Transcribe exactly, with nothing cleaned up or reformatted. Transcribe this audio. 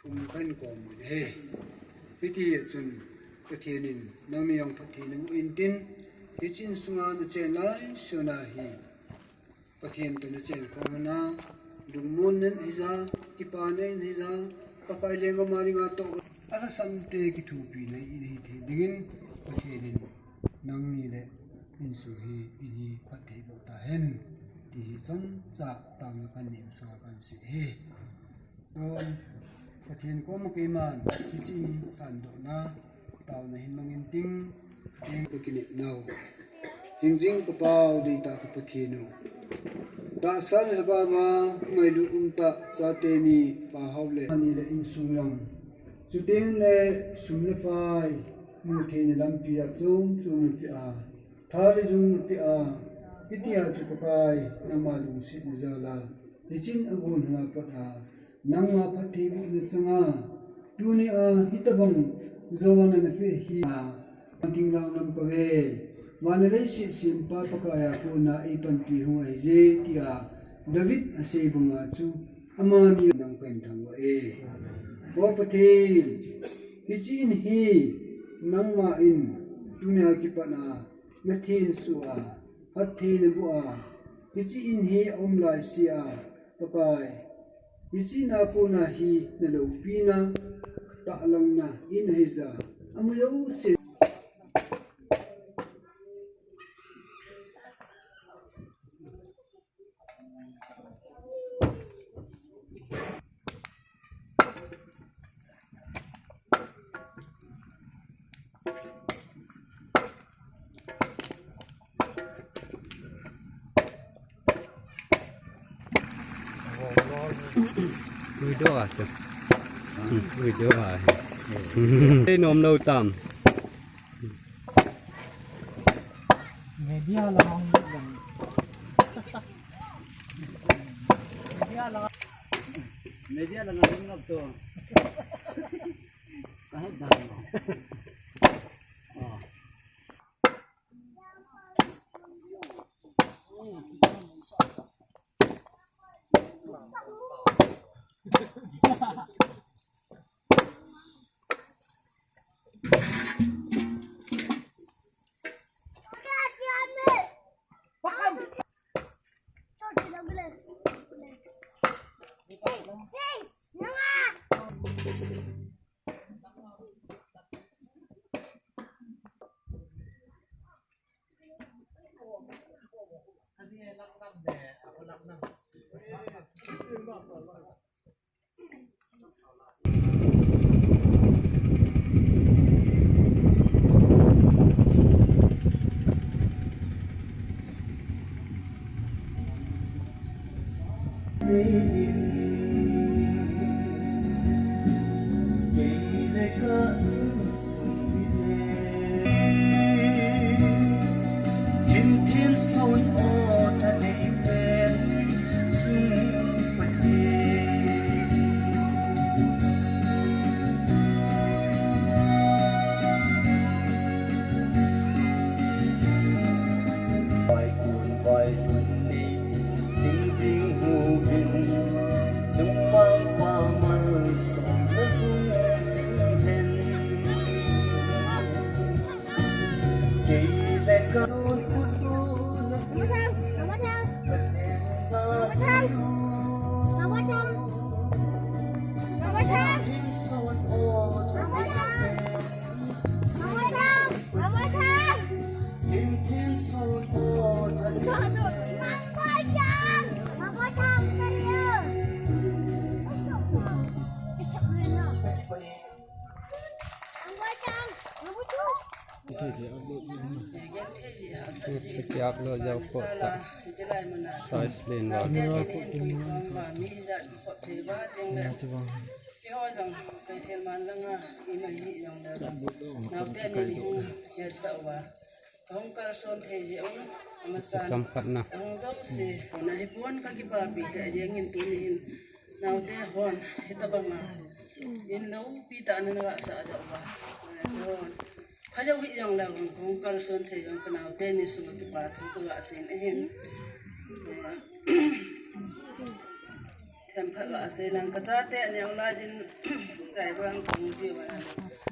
Kum kan kom mun he. Hiti chun Pathen in nangni jong phatthei namu intin, hiche in sunga nachen lai suna hi Pathen toh nachen khom na, lungmon nan hija, kipana in hija, Pakai lenggam a dinga toh alhasamte kithopina in hithei dingin Pathen in nangni le insung hi in hi phatthei boh tahen, ti hi chomcha taona kanei masanga kahin sei e. Tun Pathen koma keiman hiche in thandohna taona hin mangin ting, ting kakinepnau. Hingjing kapau deitah ka Pathen u, tahsa le lhagao a ngailut umtah chate ni, pahao le ani le insung lam, chuteng le sum le pai mutheina lampi a chom chom napeh a, tha le jung napeh a, hitia chu Pakai nangma lungsetna jal a, hiche in agon hung a pat a, nangma phattheibohna changa, tunia hitobang jona napeh hi a, anting lang lam kave, van le leiset sempa Pakai a kona eipanpi hung ahije, tia David asei banga chu, amani nang kahin thangvah e. O Pathen, hiche in hi nangma in tunia kipat a nathensoh a, phatthei naboh a, hiche in hi aum laisea, Pakai, hiche in a kona hi naloupina, tahlangna in ahija, amu jouse Video a chu. Hmm, video a. Te nom lo tam. Media la hong lang. Media la. Media la hong lang to. Kahit na. Oh. Upload jao ko ta. Size len va. Keiho jong kei thil man langa ima hi jong le naote ni hung hetsah uva, kahung kalson thei jeh un, amasan, chomkhat na, ahung jouse hon ahipon, kakipapi jeh jeng in tuni hin naote hon hitobanga in loupi tah a nana sah doh uva, hon phajou hih jong le kahung kalson thei jong kanaote ni sunga kipa thu kaga sei in ahin. Themkhat la sei lang, kachate aneo laijin, chai vang kong ji vang.